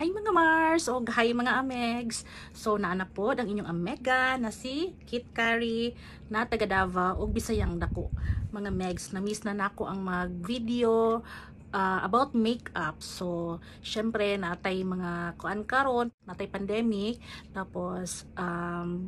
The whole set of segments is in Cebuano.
Hi mga Mars o hi mga Amegs. So naa na pod ang inyong Amega na si Kit Curry na taga Davao ug Bisayang dako. Mga Megs, na-miss na nako ang mag-video about makeup. So syempre natay mga kuan karon, natay pandemic, tapos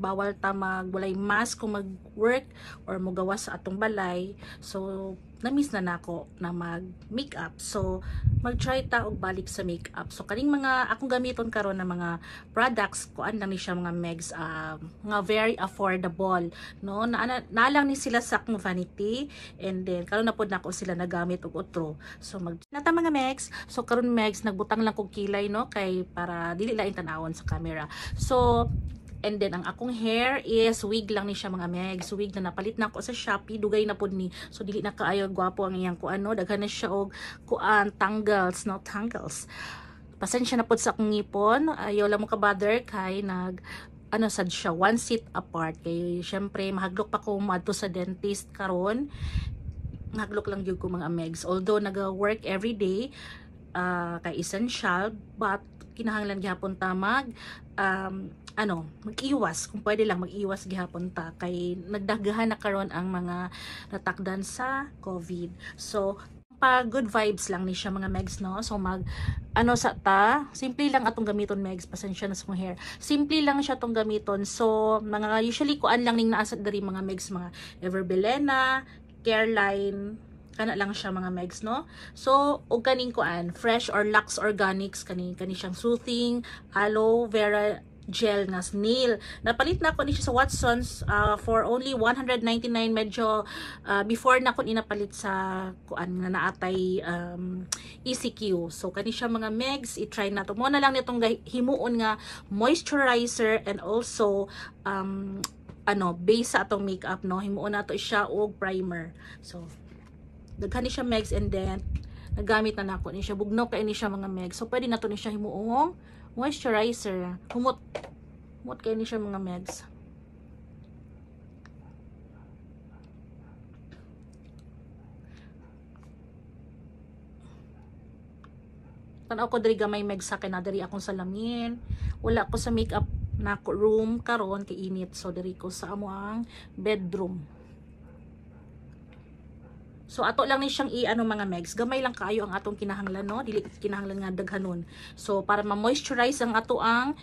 bawal ta mag walay mask kung mag-work or mogawas sa atong balay. So na-miss na nako na mag-makeup. So mag-try ta og balik sa makeup. So kaning mga akong gamiton karon na mga products, kuan lang ni siya mga Megs, nga very affordable, no? Na lang ni sila sa akong vanity, and then karon na pod nako sila nagamit og otro. So mag nata mga Megs. So karon Megs, nagbutang lang kog kilay, no, kay para dili lain tan-awon sa camera. So and then, ang akong hair is wig lang ni siya mga Megs. Wig na napalit na ako sa Shopee. Dugay na pod ni. So, dili na kaayo gwapo ang iyang kuano. Daghan na siya og kuan, tangles, no? Tangles. Pasensya na pod sa akong ngipon. Ayaw lang mo ka-bother kay nag, ano sad siya, one seat apart. Kay, syempre, mahaglok pa ko moadto sa dentist karon. Mahaglok lang gyud ko mga Megs. Although, naga-work every day, kay essential, but kinahanglan gihapon ta mag ano, mag-iwas, kung pwede lang mag-iwas gihapon ta kay nagdaghan na karon ang mga natakdan sa COVID. So pa good vibes lang ni siya mga Megs, no. So mag ano sa ta, simple lang atong gamiton Megs, pasensya na sa akong hair. Simple lang siya tong gamiton. So mga usually kuan lang ning naa sa diri mga Megs, mga Everbilena, Careline, kana lang siya mga Megs, no. So og kaning kuan, Fresh or Lux Organics, kani kani siyang soothing aloe vera gel nga snail. Napalit na ako ni siya sa Watsons for only 199, medyo before na ko inapalit sa kuan nga naatay ECQ. So kani siya mga Megs, i-try na to. Mo na lang nitong himuon nga moisturizer and also ano, base sa atong makeup, no. Himuon na to siya og primer. So daghan ni siya Megs, and then nagamit na nako ni siya, bugnaw kay ni siya mga Megs. So pwede na to ni siya himuong moisturizer. Humot. Humot kay ni siya mga Megs. Tanaw ko diri gamay Megs sa kay na diri akong salamin. Wala ko sa makeup nako room karon kay init. So diri ko sa amo ang bedroom. So ato lang ni siyang i-ano mga Megs, gamay lang kaayo ang atong kinahanglan, no, dili kinahanglan nga daghanon. So para ma-moisturize ang ato ang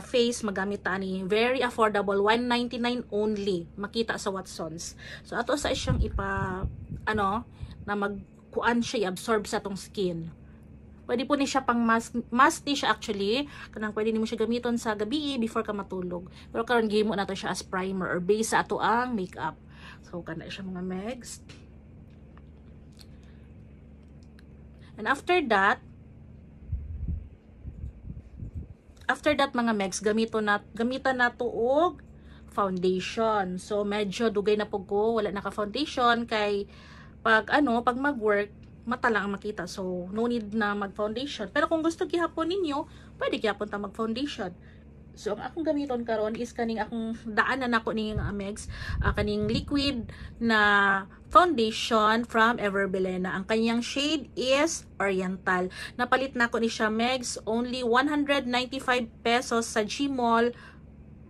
face, magamit ta ani, very affordable, 199 only, makita sa Watsons. So ato sa siyang ipa ano na magkuan siya, i-absorb sa atong skin. Pwede po ni siya pang mask, mask ni siya actually, kanang pwede nimo siya gamiton sa gabi before ka matulog. Pero karon gihimo nato siya as primer or base sa ato ang makeup. So kana siya mga Megs. And after that mga Megs, gamitan na to og foundation. So medyo dugay na pug ko wala naka foundation kay pag ano, pag mag-work mata lang ang makita. So no need na mag-foundation. Pero kung gusto gihapon ninyo, pwede gihapon ta mag-foundation. So ang akong gamiton karon is kaning akong daan na nako ning Megs, kaning liquid na foundation from Everbilena. Ang kanyang shade is Oriental. Napalit nako ni siya Megs, only 195 pesos sa Gmall,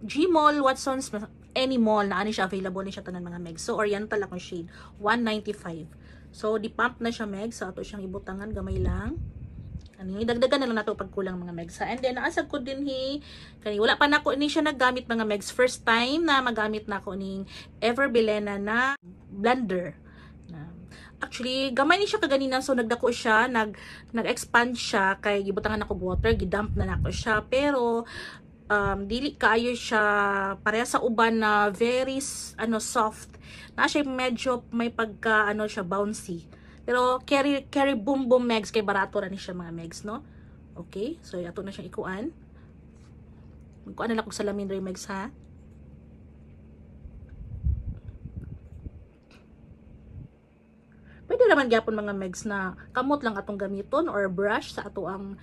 Gmall, Watsons, any mall na ani siya available ni siya tanan mga Megs. So Oriental akong shade, 195. So di pump na siya Megs, so ato siyang ibutangan gamay lang. Ani dagdagan na lang nato pag kulang mga Megs. And then naasag ko din hi kani wala pa nako ni siya naggamit mga Megs. First time na magamit nako ning Everbilena na blender. Actually gamay ni siya kaganina, so nagdako siya, nag-expand siya kay gibutangan nako water, gidump na nako siya, pero dili kaayo siya pareha sa uban na very ano soft. Na siya medyo may pagka ano siya bouncy. Pero carry boom boom Megs kay barato ra ni siya mga Megs, no? Okay, so ato na siyang ikuan. Magkuan na lang kog salamin ray Megs ha. Pwede naman gyapon mga Megs na kamot lang atong gamiton or brush sa ato ang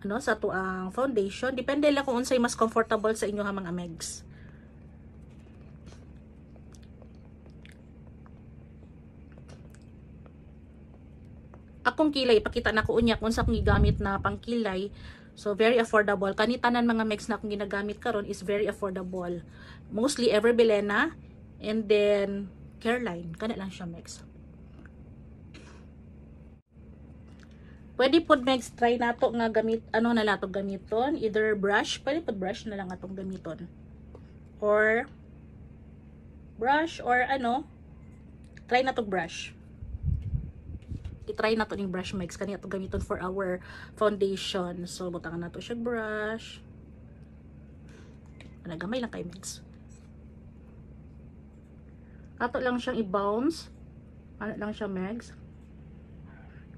ano, sa ato ang foundation. Depende lang kung unsay mas comfortable sa inyo ha mga Megs. Akong kilay, ipakita na ko unya kung sa akong gigamit na pangkilay. So very affordable. Kani tanan mga megs na akong ginagamit karon is very affordable. Mostly Ever Bilena and then Careline. Kana lang siya, megs. Pwede pod megs try nato nga gamit ano na lang atong gamiton, either brush, pwede pod brush na lang atong gamiton. Or brush or ano, try na to brush. I-try na to ning brush megs kani atong gamiton for our foundation. So butangan nato siya brush. Ana gamay lang kay megs. Ato lang siyang i-bounce. Ano lang siya megs.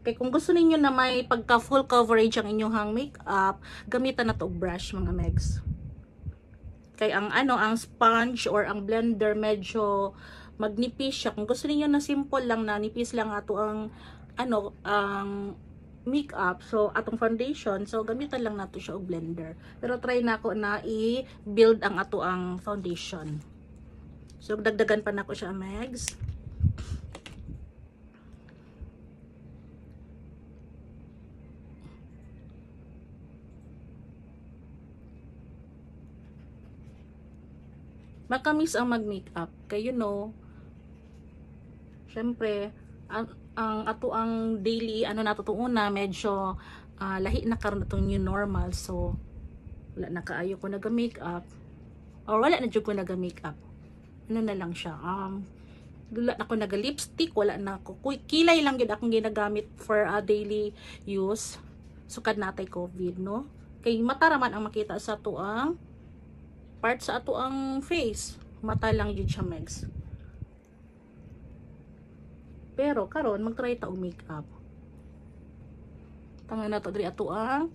Kay kung gusto ninyo na may pagka full coverage ang inyong makeup, gamitan na to og brush mga megs. Kay ang ano, ang sponge or ang blender medyo magnipis siya. Kung gusto niyo na simple lang na nipis lang ato ang ano, ang makeup, so atong foundation, so gamitan lang nato siya og blender. Pero try na ako na i-build ang ato ang foundation. So dagdagan pa nako siya megs. Makamis ang mag-makeup kay you know, syempre ang ato ang daily ano nato una medyo lahi na karon atong new normal, so wala na kaayo ko naga-makeup or wala na jud ko naga-makeup. Ano na lang siya, wala na ko naga-lipstick, wala na ako, kilay lang gyud akong ginagamit for daily use. Sukad natay COVID, no, kay mata ra man ang makita sa ato ang part sa ato ang face, mata lang yun siya megs. Pero karon magtry ta og makeup. Tanga na to diri ato ang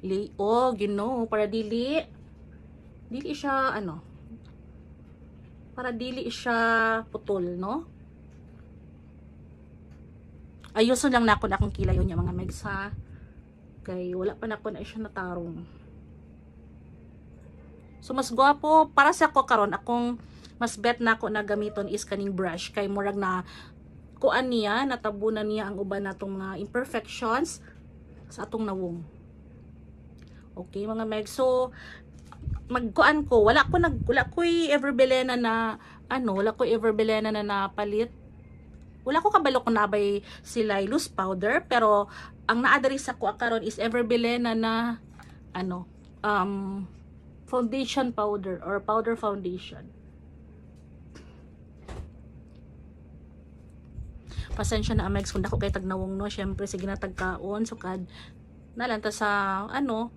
liog, you know, para dili dili siya ano, para dili siya putol, no. Ayuson lang nako na akong kilay unya mga megs ha. Kay wala pa nako na siya natarong. So mas gwapo para sa ako karon, akong mas bet na ako na gamiton is kaning brush kay murag na kuan niya, natabunan niya ang uban natong mga imperfections sa atong nawong. Okay mga meg, so magkuan ko, wala koy Ever Bilena na ano, wala ko Ever Bilena na napalit. Wala ko kabalo kung nabay sila loose powder, pero ang naadari sa ko karon is Ever Bilena na ano, foundation powder or powder foundation. Pasensya na amex kung dako kay tagnawong, no, syempre sige na tagkaon, sukad nalanta sa ano,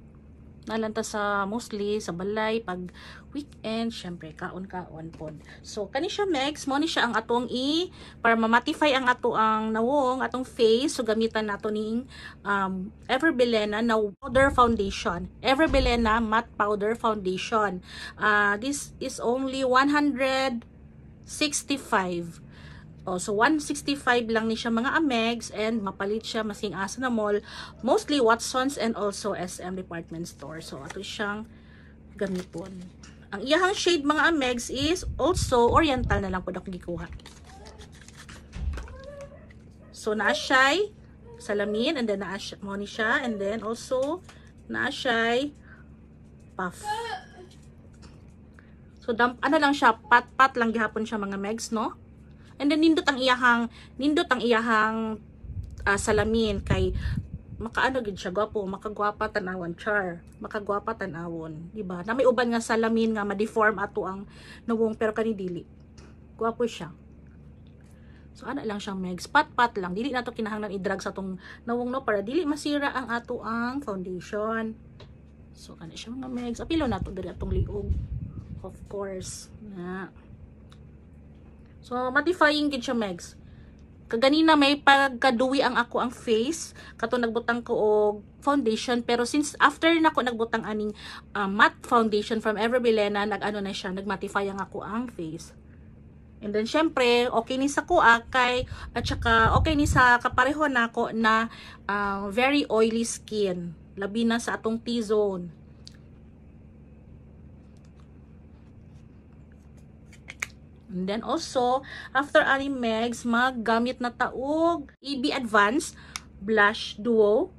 nalanta sa mostly sa balay pag weekend, syempre kaon-kaon pod. So kani siya megs, mo ni siya ang atong i para ma-mattify ang ato ang nawong, atong face. So gamitan nato ning Ever Bilena na powder foundation, Ever Bilena matte powder foundation. This is only 165. Oh, so 165 lang ni siya mga amegs, and mapalit siya masing asa na mall, mostly Watsons and also SM department store. So ato siyang gamiton. Ang iyahang shade mga amegs is also oriental na lang pud ako gikuha. So naa siya'y salamin, and then naa siya mo ni siya, and then also naa siya'y puff. So damp ano lang siya, pat-pat lang gihapon siya mga megs, no? And then nindot ang iyahang salamin kay makaano gid siya gwapo, makagwapa tan-awon char, makagwapa tan-awon, di ba? Na may uban nga salamin nga ma-deform ato ang nawong, pero kani dili. Gwapo siya. So ana lang siyang megs, pat-pat lang, dili nato kinahanglan i-drag sa atong nawong, no, para dili masira ang ato ang foundation. So ana siya mga megs, apilo nato diri atong liog. Of course, na. So mattifying gid siya megs. Kaganina may pagkaduwi ang ako ang face kato nagbutang ko og foundation, pero since after nako nagbutang aning matte foundation from Ever Bilena, nag-ano na siya, nagmattify ang ako ang face. And then syempre okay ni sa kuha kay at saka okay ni sa kapareho nako na very oily skin, labi na sa atong T-zone. And then also, after ani megs, maggamit na taog EB Advance Blush Duo.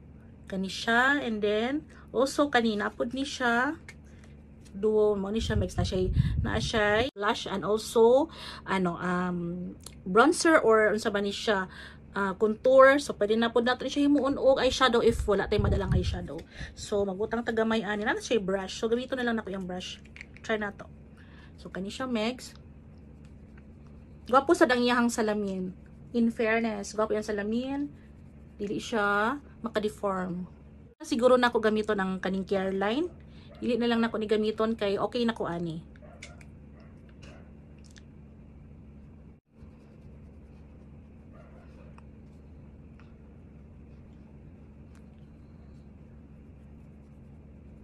Kani siya, and then also kanina pud ni siya duo mo ni siya, Megs, na siya blush and also ano bronzer or unsa ba ni siya, contour. So pwede na pud nato siya himuon og eyeshadow if wala tay madalang eyeshadow. So magbutang ta gamay ani na siya brush. So gamiton na lang nako yung brush. Try na to. So kani siya, Megs. Gwapo sad ang iyahang salamin. In fairness, gwapo yung salamin. Dili siya maka-deform. Siguro na ako gamiton ang kaning Careline. Dili na lang nako ni gamiton kay okay na ko ani.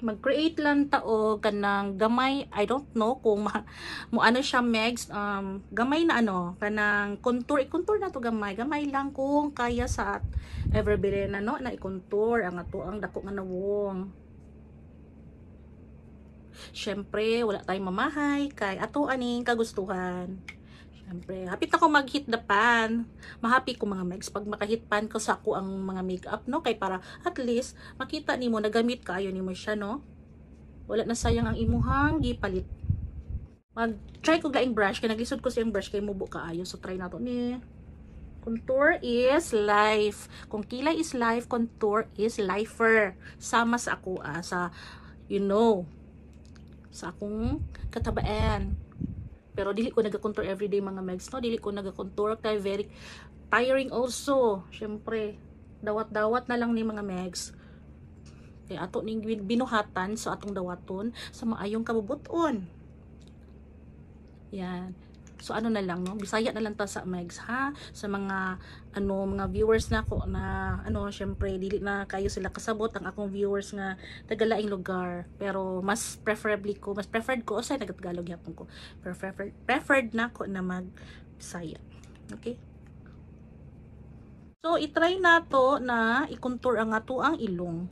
Mag-create lang ta og kanang gamay, I don't know kung mo ano siya, Megs, gamay na ano, kanang contour, i-contour na to gamay, gamay lang kung kaya sa Ever Bilena, no, na i-contour ang ato ang dako nga nawong. Syempre, wala tayong mamahay kay ato aning kagustuhan. Syempre, hapit ako mag-hit the pan. Mahappy ko, mga Megs, pag maka-hit pan ko sa ako ang mga makeup, no, kay para at least makita nimo nagamit kaayo nimo siya, no. Wala na sayang ang imuhang gipalit. Mag-try ko laing brush kay naglisod ko siyang brush kay mubo kaayo. So try nato ni. Contour is life. Kung kilay is life, contour is lifer. Sama sa ako sa you know sa akong katabaan. Pero dili ko nagakontour everyday, mga Megs, no. Dili ko nagakontour kay very tiring also. Syempre, dawat-dawat na lang ni, mga Megs. Kaya ato ning binuhatan sa atong dawaton sa maayong kabubuton. Yan. So ano na lang, no, Bisaya na lang ta sa Megs, ha, sa mga ano, mga viewers na ko na ano, syempre dili na kayo sila kasabot ang akong viewers nga taga-laing lugar, pero mas preferred ko usay nagtagalog gyapon ko, pero preferred na ko na mag Bisaya. Okay? So i-try na to na i-contour ang ato ang ilong.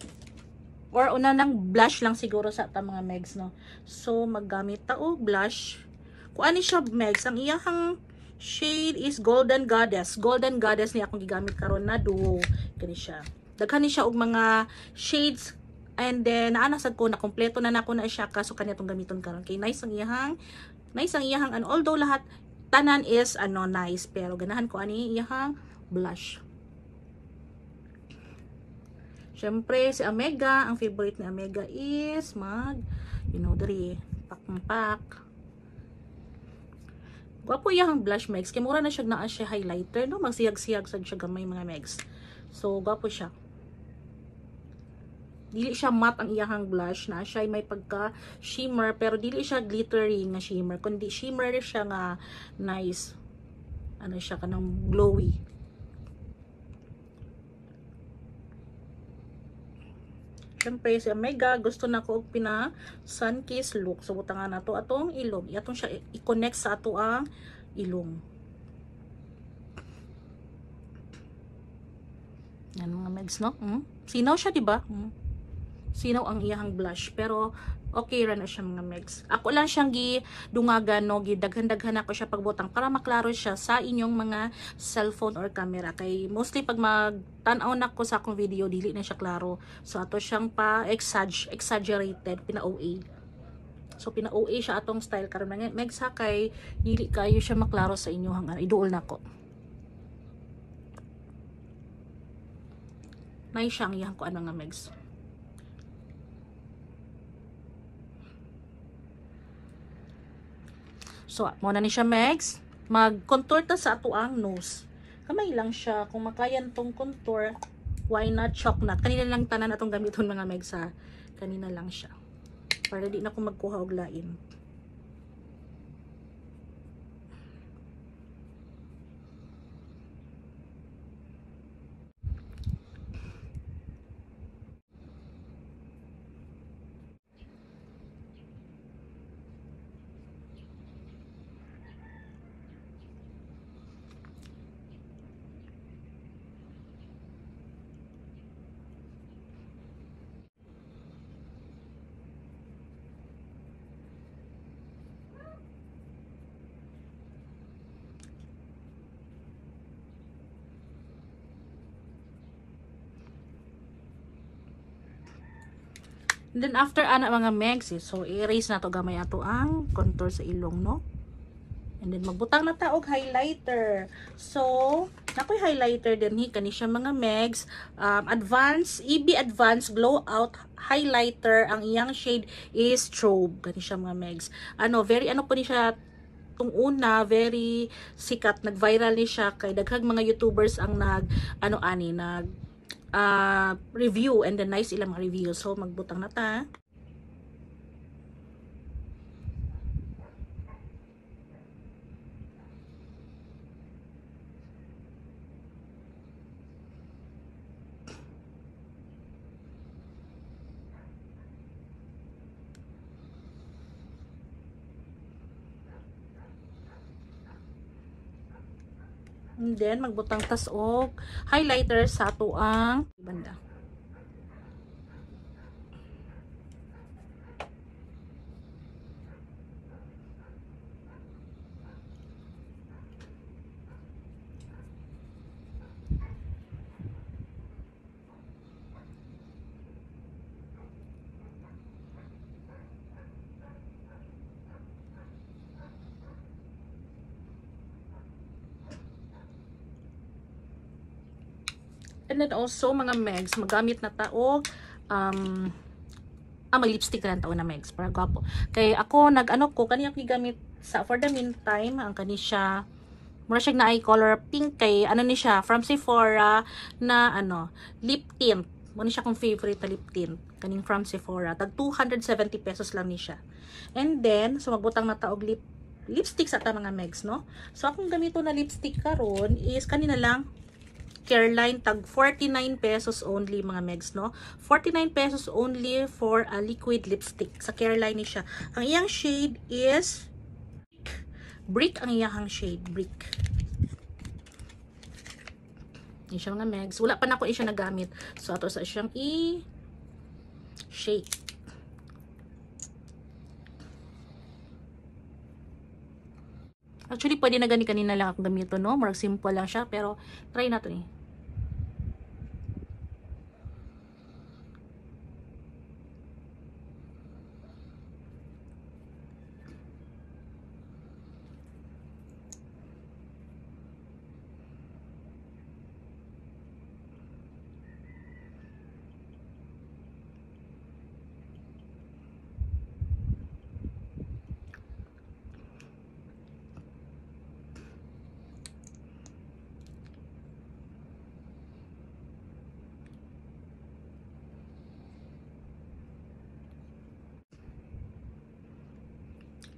Or una nang blush lang siguro sa ta, mga Megs, no. So maggamit ta og blush. Kung ano siya, Megs, ang iyahang shade is Golden Goddess. Golden Goddess ni akong gigamit karon na duo. Kani siya. Daghan ni siya og mga shades and then naana sad ko na kompleto na nako na siya, kaso kanya tong gamiton karon. Kay nice ang iyahang ano, although lahat tanan is ano, nice, pero ganahan ko ani iyahang blush. Siyempre, si Omega, ang favorite ni Omega is mag, diri, pak pak. Gwapo iyang blush, Megs. Kay mura na siya naa siya highlighter, no? Magsiyag-siyag sad siya gamay, mga Megs. So, gwapo siya. Dili siya matte ang iyahang blush na siya may pagka shimmer, pero dili siya glittery nga shimmer kundi shimmer siya nga nice, ano siya, kanang glowy. Siyempre, si Omega, gusto na ko og pina sun kiss look. So, butangan na to atong ilong. Atong siya i-connect sa ato ang ilong. Yan, mga Megs, no? Sinaw siya, di ba? Sinaw ang iyahang blush. Pero, okay ra na siya, mga Megs. Ako lang siyang gi dungagan, no? Gidaghan-daghan ako siya pagbutang para maklaro siya sa inyong mga cellphone or camera. Kay mostly pag magtan-aw na ko sa akong video, dili na siya klaro. So, ato siyang pa exaggerated, pina-OA. So, pina-OA siya atong style karon, mga Megs, ha, kay dili kayo siya maklaro sa inyong ano, iduol nako. Nice siya ang iyang ko ano nga, Megs. So, mo na ni siya, Megs. Mag-contour ta sa ato ang nose. Kamay lang siya. Kung makayan tong contour, why not, chok not. Kanina lang tanan atong gamiton, mga Megs, ha. Kanina lang siya. Para di na ko magkuha og lain. And then after ana mga megs, so i-erase na to gamay ato ang contour sa ilong, no? And then magbutang na ta og highlighter. So, nakoy highlighter din hi kani siya mga megs, Advance EB Advance Glow Out Highlighter, ang iyang shade is Strobe. Kani siya mga megs. Ano, very ano po ni siya tung una, very sikat, nag-viral ni siya kay daghang mga YouTubers ang nag ano ani nag review, and then nice ilang mga review. So magbutang na ta. And then magbutang tas og highlighter sa ato ang banda. And then also mga megs, magamit na ta og mag lipstick na lang taon na megs para gwapo. Kay ako nag-ano ko kani ako gigamit sa for the meantime ang kani siya mura siya naay color pink kay ano ni siya from Sephora na ano lip tint. Mo ni siya akong favorite na lip tint kaning from Sephora. Tag 270 pesos lang ni siya. And then so magbutang na ta og lipstick sa ta mga megs, no? So akong gamito na lipstick karon is kanina lang Careline, tag 49 pesos only mga megs, no? 49 pesos only for a liquid lipstick. Sa Careline ni siya. Ang iyang shade is brick, ang iyang shade, brick. Yan siya mga megs. Wala pa na ako siya nagamit. So ato sa siyang i-shake. Actually, pwede na gani kanina lang akong gamito, no? Murag simple lang siya, pero try natin eh.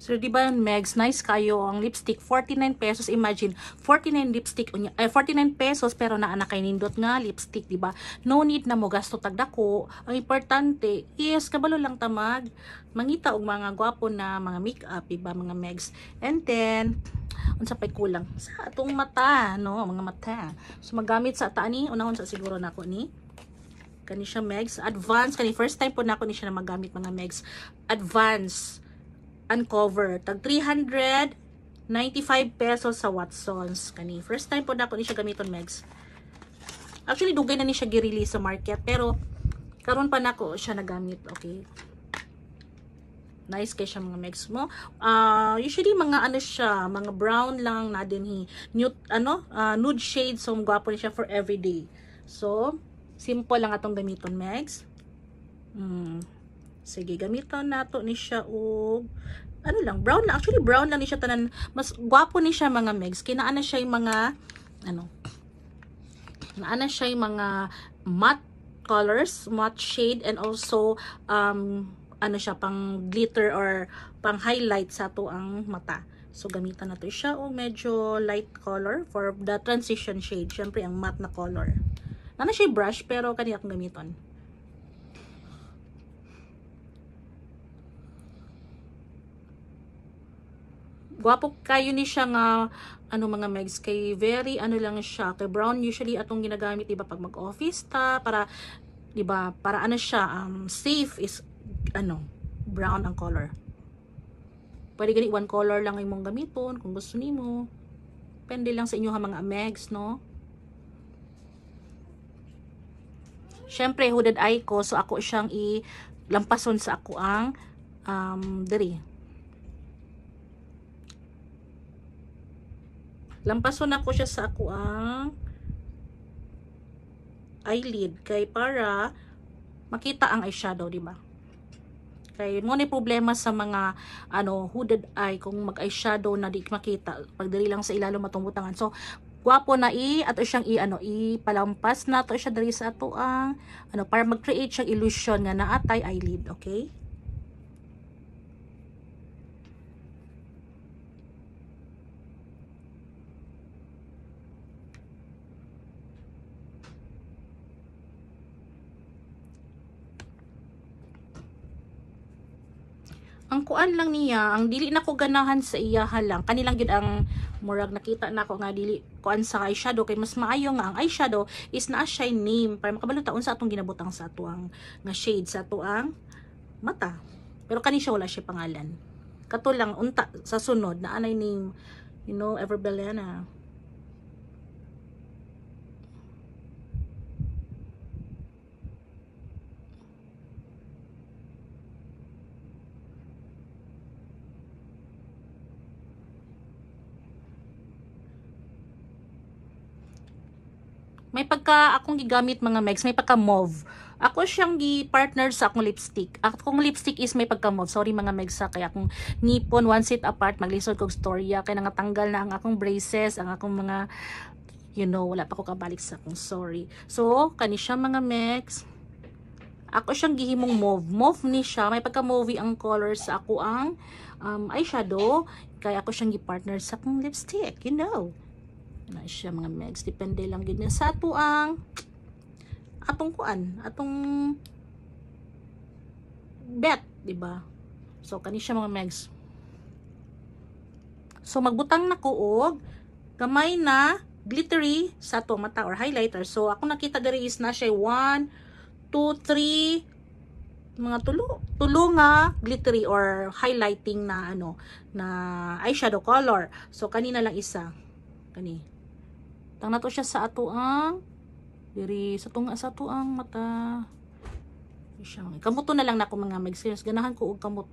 So, di ba megs, nice kayo ang lipstick, 49 pesos. Imagine, 49 lipstick, 49 pesos, pero naa na kay nindot nga lipstick, di ba? No need na mo gasto tagdako. Ang importante is, kabalo lang tamag, mangita og mga gwapo na mga makeup, di ba, mga megs? And then, unsa pay kulang? Sa atong mata, no? Mga mata. So, magamit sa ata ni, unahon sa siguro nako ni. Kani siya, megs. Advance, kani first time po nako ni siya na magamit, mga megs. Advance Uncover, tag 395 pesos sa Watsons. Kani first time po na ako ni siya gamiton, megs. Actually dugay na ni siya gi-release sa market, pero karon pa nako siya nagamit, okay? Nice kay siya mga megs mo. Usually mga ano siya, mga brown lang na din hi. Nude ano, nude shade, so gwapo ni siya for everyday. So, simple lang atong gamiton, megs. Sige, gamiton nato ni siya og ano lang, brown lang. Actually brown lang ni siya tanan. Mas gwapo ni siya mga megs. Kinaa na siya yung mga ano, naa na siya yung mga matte colors, matte shade, and also ano siya pang glitter or pang highlight sa ato ang mata. So gamitan nato siya og medyo light color for the transition shade. Syempre ang matte na color. Naa na siya brush pero kani akong gamiton. Gwapo kayo ni siya nga ano mga megs kay very ano lang siya kay brown usually atong ginagamit, diba, pag mag-office ta para, diba, para ano siya safe is ano brown ang color. Pwede gani one color lang imong gamiton kung gusto nimo. Depende lang sa inyo ha mga megs, no? Syempre hooded eye ko, so ako siyang i Lampason sa ako ang diri. Lampason ako siya sa ako ang eyelid kay para makita ang eyeshadow, di ba? Kay mo ni problema sa mga ano, hooded eye, kung mag eyeshadow na di makita pag diri lang sa ilalom atong butangan. So gwapo na i ato siyang i ano, ipalampas na to siya diri sa ato ang ano, para mag-create siyang illusion nga naatay eyelid, okay? Ang kuan lang niya, ang dili na ko ganahan sa iyaha lang, kanilang gyud ang murag nakita na ko nga dili kuan sa eyeshadow, kay mas maayo nga ang eyeshadow is naa siya name para makabalo ta unsa atong ginabutang sa atuang nga shade sa atuang mata. Pero kani siya wala siya pangalan. Kato lang unta sa sunod na anay name, you know, Ever Bilena. May pagka akong gigamit mga megs, may pagka mauve. Ako siyang gi-partner sa akong lipstick. Akong lipstick is may pagka mauve. Sorry mga megs sa kay akong ngipon one seat apart, maglisod kog storya kay nangatanggal na ang akong braces, ang akong mga, you know, wala pa ko kabalik sa akong sorry. So kani siya mga megs. Ako siyang gihimong mauve. Mauve ni siya, may pagka mauve ang color sa ako ang eyeshadow, kay ako siyang gi-partner sa akong lipstick, you know. Na siya mga megs, depende lang gid sa ato ang atong kuan, atong bet, di ba? So kani siya mga megs. So magbutang na ko og gamay na glittery sa atong mata or highlighter. So ako nakita diri is na siya 1 2 3 mga tulo nga glittery or highlighting na ano na eyeshadow color. So kanina lang isa. Kani. Tang nato siya sa ato ang diri sa tunga sa ato ang mata. Siya mga kamuto na lang nako mga megs. Ganahan ko og kamot.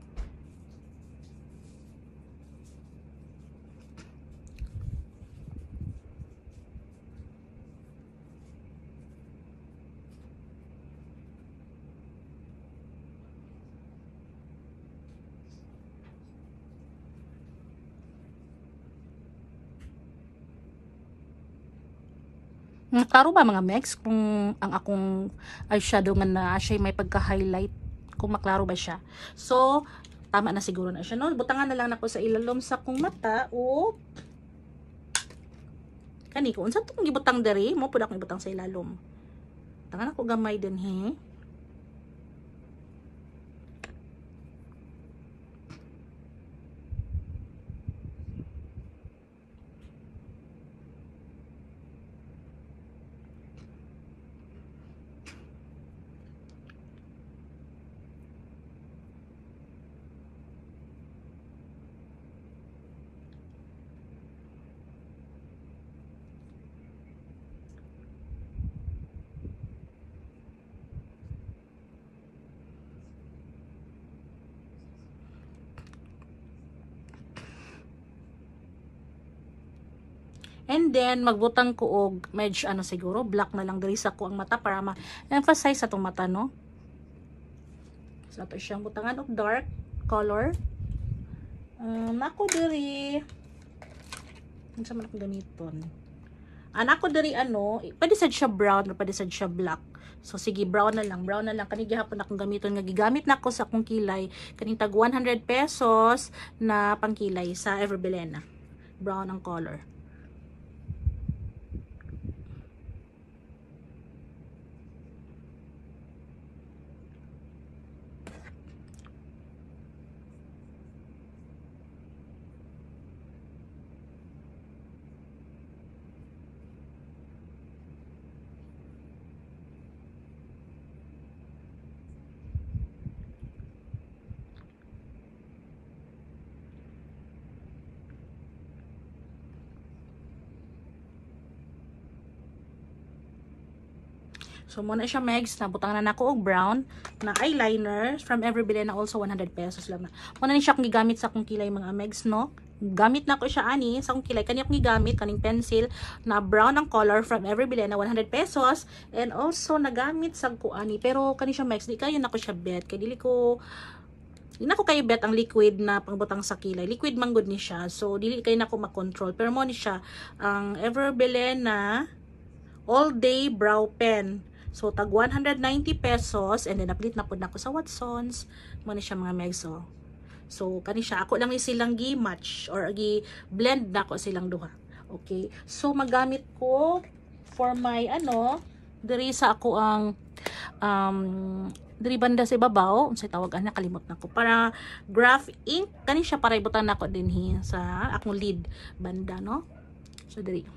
Klaro ba mga megs kung ang akong eyeshadow nga na siya may pagka-highlight, kung maklaro ba siya? So tama na siguro na siya, no? Butangan na lang nako sa ilalom sa akong mata o kani ko unsa tong gibutang diri, mo pud akong ibutang sa ilalom. Butangan ako gamay dinhi. And then magbutang ko og medyo ano siguro black na lang diri sa ko ang mata para ma-emphasize sa atong mata, no? So ato siyang butangan og dark color. Nako diri unsa man akong gamiton? Anako diri ano, pwede sad siya brown or pwede sad siya black. So sige, brown na lang, brown na lang kani gihapon akong gamiton nga gigamit nako sa akong kilay kaning tag 100 pesos na pangkilay sa Ever Bilena. Brown ang color. So mo na siya, Megs, nabutang na nako og brown na eyeliner from Ever Bilena, also 100 pesos lang na. Mo na ni siya akong gigamit sa akong kilay, mga Megs, no. Gamit na ko siya ani sa akong kilay. Kani akong gigamit kaning pencil na brown ang color from Ever Bilena, 100 pesos, and also nagamit sa ko ani, pero kani siya, Megs, di kayo nako siya bet kay dili ko di na ko kayo bet ang liquid na pangbutang sa kilay. Liquid man gud ni siya. So dili kay nako makontrol. Pero mo ni siya ang Ever Bilena All Day Brow Pen. So tag 190 pesos, and then napalit na pud nako sa Watsons. Mo ni siya, mga Megs, oh. So kani siya, ako lang ni silang gi-match or gi-blend nako silang duha. Okay. So magamit ko for my ano diri sa ako ang diri banda sa ibabaw, unsay tawag ana, kalimot nako, para graph ink kani siya, para ibutang nako dinhi sa akong lid banda, no. So diri.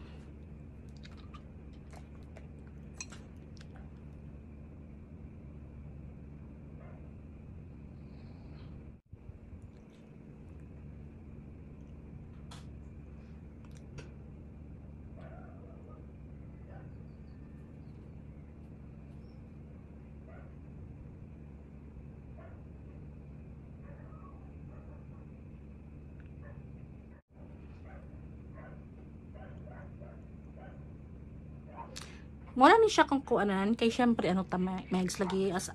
Mo na ni siya kung kuanan kay syempre ano ta, Megs, lagi as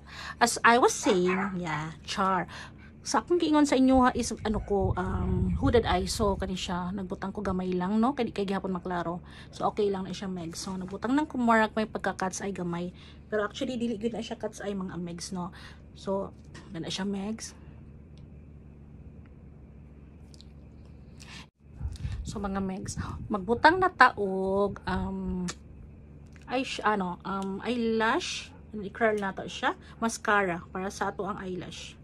I was saying, yeah, char. Sa akong giingon sa inyo ha, is ano ko hooded eye. So kani siya, nagbutang ko gamay lang, no, kay di kay gihapon maklaro. So okay lang na siya, Megs. So nagbutang nang kumorag may pagka cat's eye gamay, pero actually dili gyud na siya cat's eye, mga Megs, no. So na siya, Megs. So mga Megs, magbutang na taog eyelash, i-curl na to siya, mascara para sa ato ang eyelash.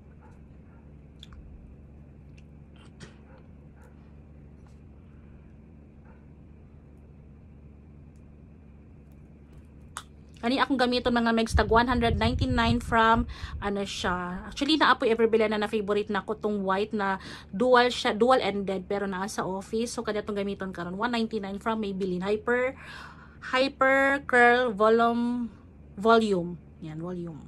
Kani akong gamiton, mga Megs, tag 199 from ano siya. Actually naapoy Ever Bilena na favorite na ko tong white na dual siya, dual ended, pero naa sa office. So kani atong gamiton karon, 199 from Maybelline Hyper Hyper Curl Volume Volume. Yan, volume.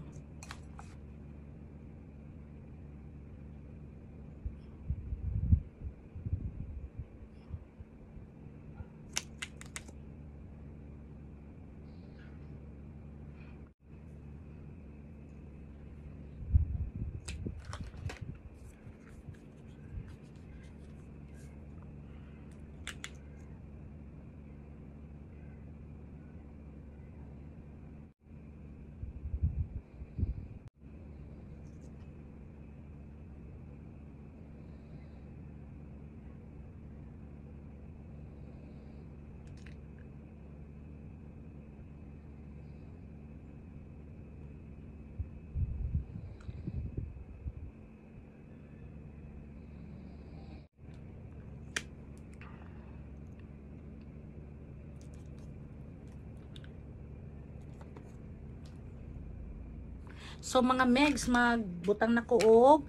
So mga Megs, magbutang na ko og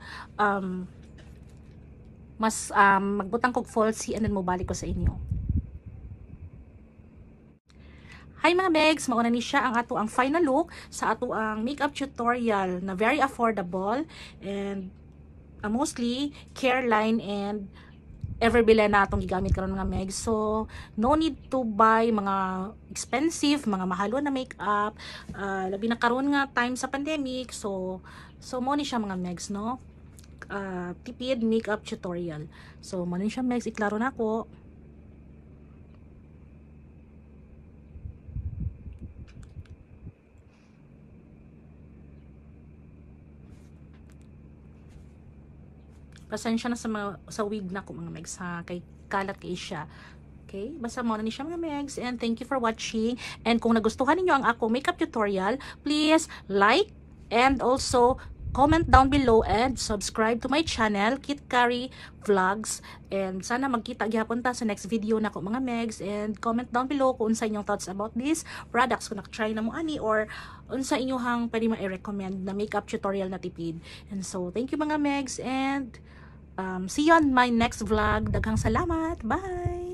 mas magbutang kog falsie and then mobalik ko sa inyo. Hi mga Megs, mauna ni siya ang ato ang final look sa ato ang makeup tutorial na very affordable and mostly Careline and Ever Bilena atong gigamit karon, mga Megs. So no need to buy mga expensive, mga mahalo na makeup, labi na karon nga time sa pandemic. So mo ni siya, mga Megs, no, tipid makeup tutorial. So mo ni siya, Megs, iklaro na ako. Pasensya na sa mga sa wig na ko, mga Megs, ha, kay kalat kay siya. Okay, basta mo na ni siya, mga Megs, and thank you for watching. And kung nagustuhan ninyo ang akong makeup tutorial, please like and also comment down below and subscribe to my channel, Kit Kari Vlogs. And sana magkita gihapon ta sa next video nako, mga Megs, and comment down below kung unsa inyong thoughts about these products, kung nak-try na mo ani or unsa inyohang pwede ma-recommend na makeup tutorial na tipid. And so thank you, mga Megs, and see you on my next vlog. Daghang salamat. Bye.